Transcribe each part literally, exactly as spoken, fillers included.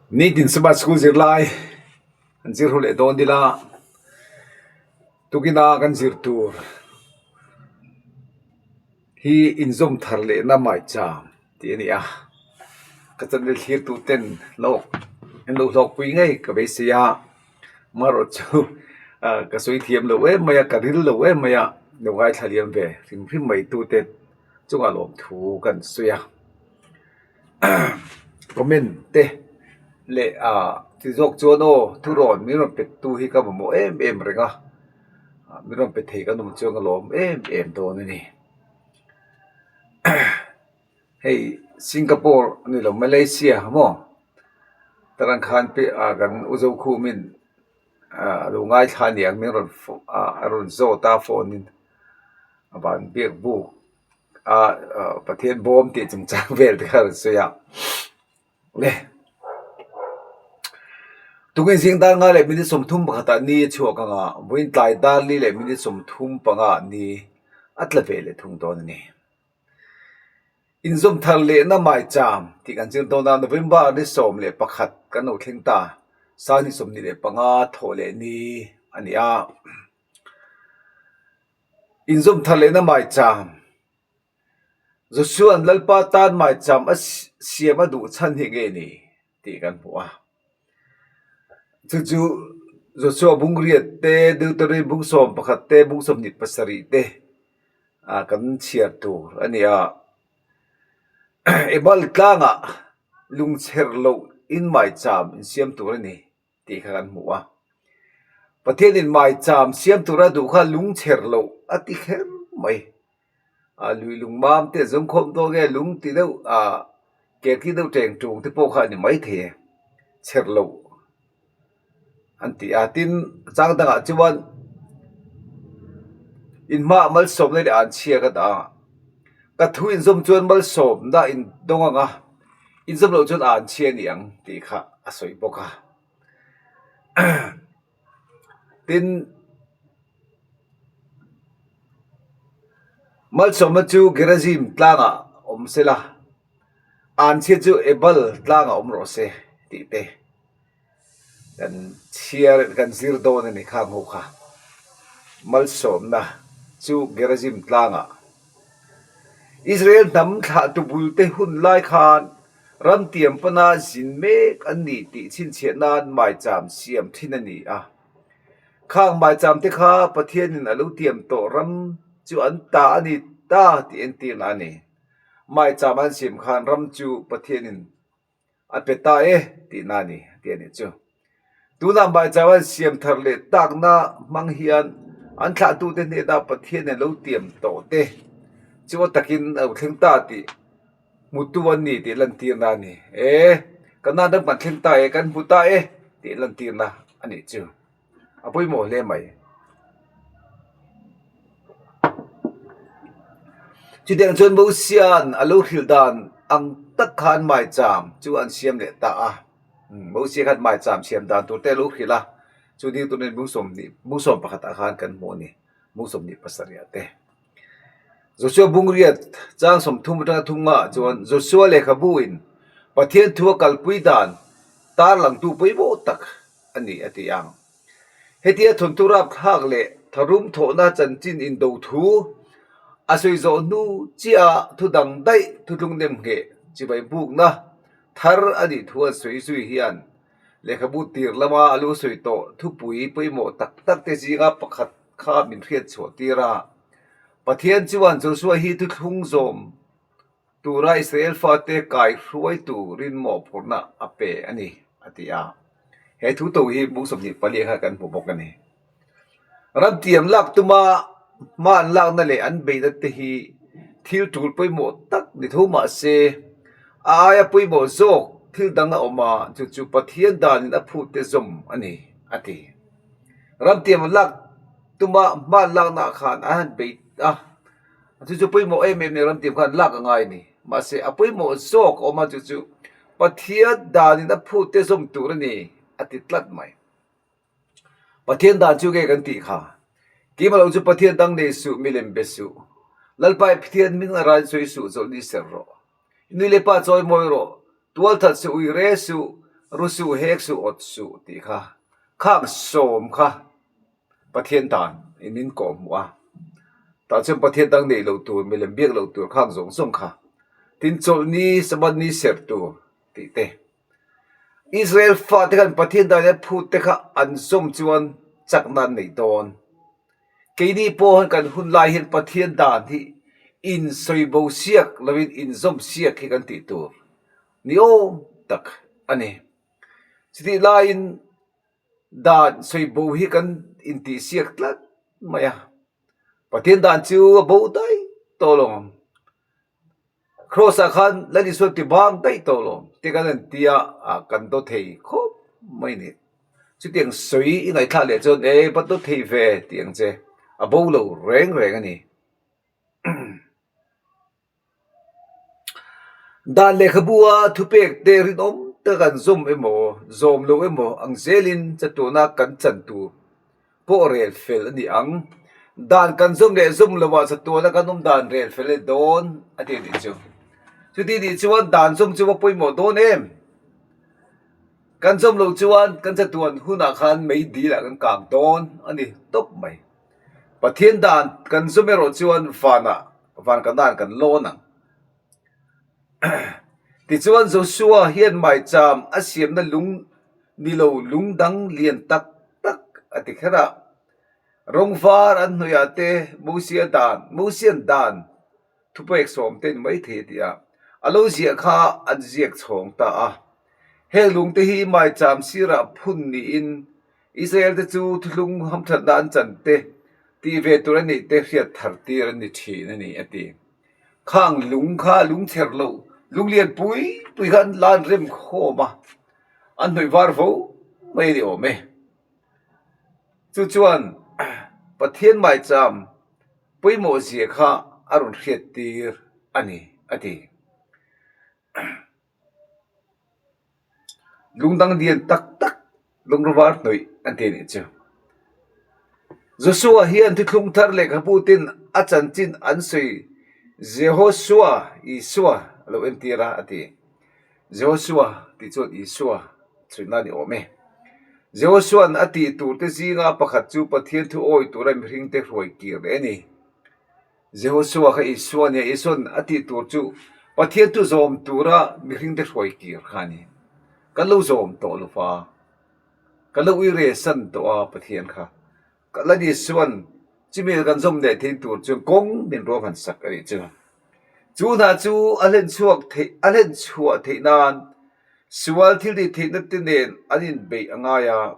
Nitin Sabbath School zirlai, an zir hlu le dawn ding a. Tukina kan zir tur hi inzawm thar lehna maicham ti a ni a. Ka chanve thlirtu ten lawk, an lo hlawkpui ngei ka beisei a. Maro chu, a, ka sawi thiam lo em mai a, ka ril lo em mai a. Lo ngaithla liam ve, hrim hrim mai tu te chunga lawmthu kan sawi a. Comment te le, a, ti zawk chuan aw, thurawn min rawn pettu hi ka mamawh em em reng a. A, min rawn pe thei ka nuom chuan ka lawm em em dawn a ni. Hei, Singapore ni lo, Malaysia maw? Tarang khan pe, a, kan u Zokhum in, a, lo ngaithla ni ang min rawn fo-, a, a rawn zawt a phone in. A ban biak buk a, a, Pathian bawm tih chungchang vel te kha rawn sawi a. Le. Tukin zing dar nga leh minute sawmthum pakhat a ni a chhuak ang a, vawiin tlai dar li leh minute sawmthum panga ni a tla ve leh thung dawn a ni. Inzawm thar lehna maicham tih kan zir dawn a, November ni sawm leh pakhat kan lo thleng ta, sang hnih sawmhnih leh panga thawh leh ni a ni a. Inzawm thar lehna maicham. Josuan Lalpa tan maicham a si-, siam a duh chhan hi nge ni tih kan hmu a. Chu chu Joshua bung riat te, Deuteronomy bung sawm pakhat te, bung sawmhnih pasarih te, a, kan chhiar tur a ni a. Ebal tlangah lungchher lo in maicham in siam tur a ni tih kha kan hmu a. Pathianin maicham siam tura duh kha lungchher lo a ti kher mai. A, lui lungmam te zong khawm dawn nge, lung ti deuh, a, ke ti deuh teng tung te pawh kha a ni mai thei e. Chher lo an ti a. Tin, chang dangah chuan in hma malsawmna leh an chhia ka ta a. Ka thu inzawm chuan malsawmna in dawng ang a, inzawm lo chuan an chhia ni ang tih kha a sawi bawk a. Tin, malsawmna chu Gerizim tlangah awm sela, an chhia chu Ebal tlangah awm rawh se tih te kan chhiar, kan zir dawn a ni khang ho kha. Malsawmna chu Gerizim tlangah. Israel hnam thlahtu bul te hun lai khan ram tiam pana zin mek an ni tih chhinchhiah nan maicham siam ṭhin a ni a. Khang maicham te kha Pathianin a lo tiam tawh ram chu an ta a ni ta tih entirna a ni. Maicham an siam khan ram chu Pathianin a pe ta e tihna a ni, ti a ni chu. Tuna maicham an siam thar leh takna hmang hian an thlahtu te hnena Pathianin a lo tiam tawh te chu a takin a lo thleng ta tih hmutu an ni tih lantirna a ni. E, kan nan ram kan thleng ta e, kan hmu ta e tih lantirna a ni chu. A pawimawh hle mai. Chutiang chuan Mosian a lo hril dan ang tak khan maicham chu an siam leh ta a. Hmm, Mosia khan maicham siam dan tur te a lo hril a. Chu ding turin bung sawmhnih, bung sawm pakhat ah khan kan hmu a ni. Bung sawmhnih pasarih ah te. Joshua bung riat chang sawmthum aṭanga thum nga chuan Joshua lehkhabu in Pathian thu a kalpui dan tarlangtu pawimawh tak a ni a ti ang. Hetia thawnthu rapthlak leh tharum thawhna chanchin indo thu a sawi zawh hnu chiah thu dangdaih thuthlung nemngheh chibai bukna thar a nih thu an sawi zui hian lehkhabu tir lama a lo sawi tawh thupui pawimawh tak tak te zinga pakhat kha min hriat chhuah tir a. Pathian chuan Joshua hi thuthlung zawm tura Israel fate kaihruai turin mawhphurhna a pe a ni, a ti a. He thu to hi bung sawmhnih pali kha kan hmu bawk a ni. Ram tiam lak tuma hma an lakna leh an beihna te hi thil tul pawimawh tak ni tho mah se, a aia pawimawh zawk thil dang a awm a, chu chu Pathian danin a phut te zawm a ni, a ti. Ram tiam lak tuma hma an lakna khan a han bei a, chu chu pawimawh em em ni ram tiam khan lak a ngai ni. Mahse, a pawimawh zawk a awm a, chu chu Pathian danin a phut te zawm tur a ni, a ti tlat mai. Pathian dan chu nge kan tih kha? Keima lo chu Pathian dang nei suh, milem be suh. Lalpa i Pathian hming a ran sawi suh, zawlh ni ser rawh. I nu le pa chawimawi rawh. Tualthat suh, uire suh. Ru suh, hek suh, awt suh tih kha, khang sawm kha Pathian dan in min kawm hmu a. Tah chuan Pathian dang nei lo tur, milem biak lo tur khang zawng zawng kha. Tin, chawlhni, Sabbath ni ser tur tih te. Israel fate khan Pathian dan a phut te kha an zawm chuan chakna an nei dawn. Keini pawh khan kan hun lai hian Pathian dan hi insawi bo siak loin inzawm siak hi kan tih tur ni awm tak a ni. Chutih laiin dan sawi bo hi kan intih siak tlat mai a. Pathian dan chu a bo dai tawh lo. Cross-ah khan Lal Isuan tibang dai tawh lo, tih kan han ti a, a, kan daw thei khawp mai ni. Chutiang sawi i ngaithla leh chuan, "E, va daw thei ve," tih ang che. A bo lo reng reng a ni. Dan lehkhabua thupek te rinawm tak kan zawm emaw, zawm lo emaw, ang zelin chatuana kan chan tur pawh rel fel a ni ang. Dan kan zawm leh zawm lova chatuana kan awm dan rel fel a ni dawn a ti a nih chu. Chuti nih chuan dan zawm chu a pawimawh dawn em. Kan zawm lo chuan kan chatuan hunah khan meidilah kan kang dawn a ni tawp mai. Pathian dan kan zawm erawh chuan vanah, van kan dan kan lawn ang. Tichuan Josua hian maicham a siamna lung ni lo, lung dang lian tak tak a ti kher a. Rawng var an hnawihah te, Mosia dan, Mosian dan thupek sawm te ni mai thei a ti a. A lo ziah kha an ziak chhawng ta a. Heng lung te hi maicham sirah phun niin Israel te chu thuthlung hamṭhatna an chan te, tih ve tur a nih te hriat thar tir an ni ṭhin a ni a ti. Khang lung kha lung chher lo, lung lian pui pui kha an lan rem khawm a, an hnawih var vo mai a ni awm e. Chu chuan Pathian maicham pawimawh zia kha a rawn hriat tir a ni a ti. Lungdang lian tak tak, lungruvar hnawih an ti a nih chu. Josua hian thuthlung thar lehkhabu tin a chanchin an sawi, Jehosua, Isua, a lo entir a, a ti. Jehosua tih chuan Isua chhuina ni awm e. Jehosuan a tih tur te zinga pakhat chu Pathian thu awi tura mihring te hruai kir leh a ni. Jehosua kha Isua nia, Isuan a tih tur chu Pathian thu zawm tura mihring te hruai kir kha a ni. Kan lo zawm tawh lo va. Kan lo uire san tawh a Pathian kha. Ka la ni suan, chumi kan zawm leh theih tur chuan kawng min ruang han sak a nih chu. Chu hna chu a hlen chhuak theih, a hlen chhuah theih nan, sual thil tih theihna te nen an inbeih a ngai a.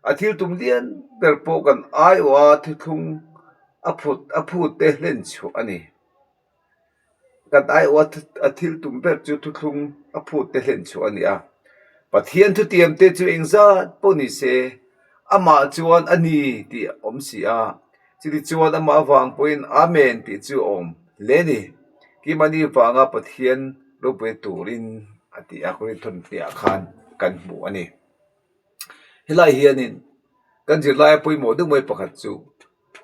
A thil tum lian ber pawh kan aiawha thuthlung a phut, a phut te hlen chhuah a ni. Kan aiawha a thil tum ber chu thuthlung a phut te hlen chhuah a ni a. Pathian thutiam te chu engzat pawh ni se, amah chuan a ni tih a awm si a. Chutichuan amah avang pawhin amen tih chu a awm hle a ni. Keimahni vanga Pathian ropui turin a ti a, Korinthon hniah khan kan hmu a ni. Helai hianin kan zirlai a pawimawh deuh mai pakhat chu,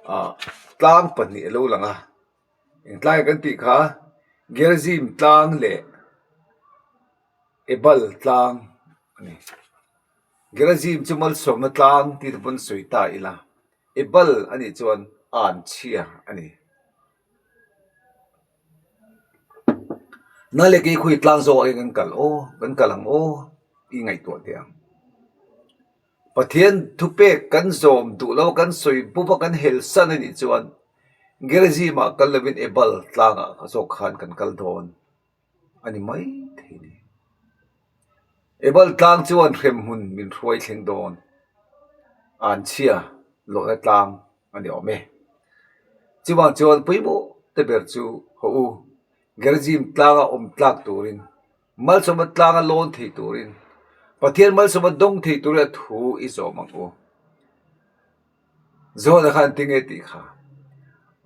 a, tlang pahnih a lo lang a. Eng tlang kan tih kha, Gerizim tlang leh Ebal tlang a ni. Gerizim chu malsawmna tlang tih te pawn sawi ta ila. Ebal a nih chuan an chhia a ni. Nang leh kei khawi tlang zawk kan kal aw, kan kal ang aw, i ngaihtuah teh ang. Pathian thupek kan zawm duh lo, kan sawi bup a, kan hel san a nih chuan, Gerizim-ah kal lovin Ebal tlangah zawk khan kan kal dawn a ni mai thei ni. Ebal tlang chuan hremhmun min hruai thleng dawn. An chhia lawhna tlang a ni awm e. Chuvang chuan pawimawh te ber chu haw u, Gerizim tlanga awm tlak turin, malsawmna tlanga lawn thei turin, Pathian malsawmna dawng thei turin a thu i zawm ang u. Johana khan ti nge tih kha,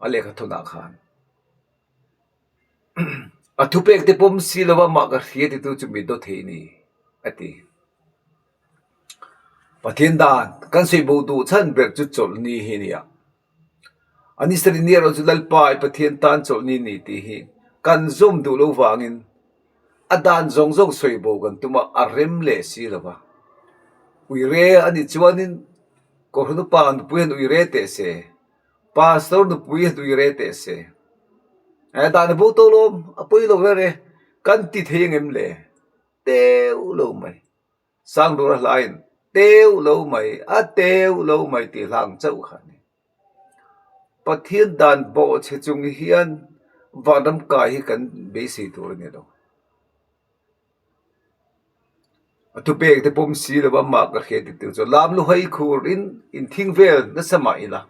a lehkhathawnah khan, a thupek te pawm si lova mah ka hria titu chu mi daw thei ni, a ti. Pathian dan kan sawi bo duh chhan ber chu chawlhni hi ni a. An Israel ni erawh chu Lalpa i Pathian tan chawlhni ni tih hi kan zawm duh lo vangin a dan zawng zawng sawi bo kan tum a, a rem leh si lova. Uire a ni chuanin, kohran upa nupui han uire teh se, pastor nupui han uire teh se. E, dan bo to lawm, a poi lo reng, kan ti thei ang em le? Teu lo mai. Sang dura hlain, teu lo mai, a teu lo mai ti hlang chauh kha ni. Pathian dan bawhchhe chung hian vanram kai hi kan beisei tur a ni lo. A thupek te pawm si lo va, mah ka hriat ti tur chu lam lu hai khur in, in thing vel nasa mah ila.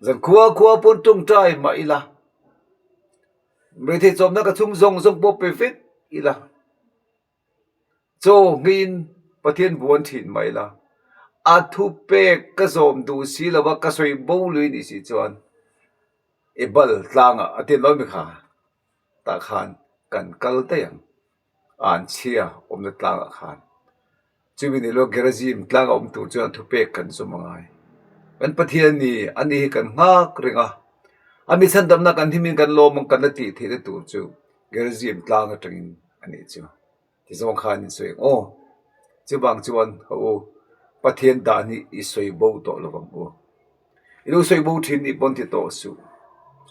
Zan khua khua pawh ṭawngṭai mah ila. Rethei chawmna ka chhung zawng zawng pawh pe vek ila. Chaw ngeiin Pathian buan ṭhin mah ila. A thupek ka zawm duh si lo va, ka sawi bo lui ni si chuan, Ebal tlangah a ti lo mi kha. Tah khan kan kal daih ang. An chhia awmna tlangah khan. Chumi ni lo, Gerizim tlanga awm tur chuan thupek kan zawm a ngai. Kan Pathian ni, a ni hi kan nghak reng a. A mi chhandamna kan hnimin kan lawm ang, kan la tih theihna tur chu Gerizim tlang aṭangin a ni chu. Ti zawng khan in sawi ang aw. Chuvang chuan, aw, Pathian dan hi i sawi bo tawh lo vang u. I lo sawi bo ṭhin ni pawn ti tawh suh.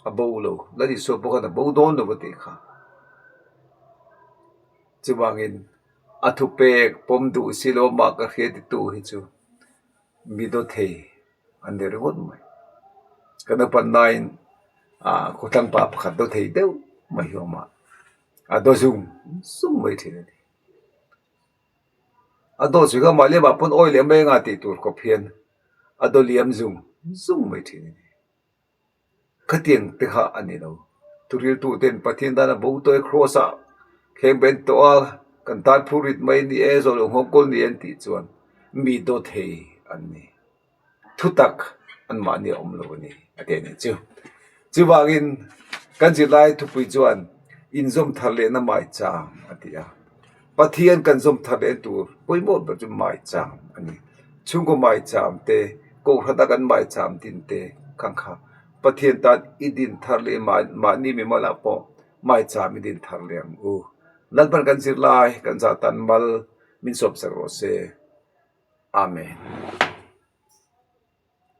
A bo lo, Lal Isua pawh khan a bo dawn lo va tih kha. Chuvangin, a thupek pawm duh si lo, mah ka hriat titu hi chu mi dawthei an ni ringawt mai. Kan upan nain, a, khawtlang pa pakhat dawthei deuh mai hi awm a. A daw zung zung mai ṭhin a ni. A daw chu kha mah lemah pawn awi leh mai anga tih tur khawp hian a daw liam zung zung mai ṭhin a ni. Khatiang te kha a ni lo. Thuhriltuten Pathian dana bo tawh, cross-a khengbeng tawh a, kan tan phur rit mai ni e, zawlnghawng kawl ni e an tih chuan mi dawthei an ni. Thutak anmahni a awm lo a ni, a ti a ni chu. Chuvangin kan zirlai thupui chuan, inzawm thar lehna maicham a ti a. Pathian kan zawm thar leh tur pawimawh ber chu maicham a ni. Chhungkaw maicham te, kohrana kan maicham din te kha kha Pathian tan i din thar leh mah, mahni mimalah pawh maicham i din thar leh ang u. Lalpan kan zirlai, kan zatan mal min sawmsak rawh se. Amen.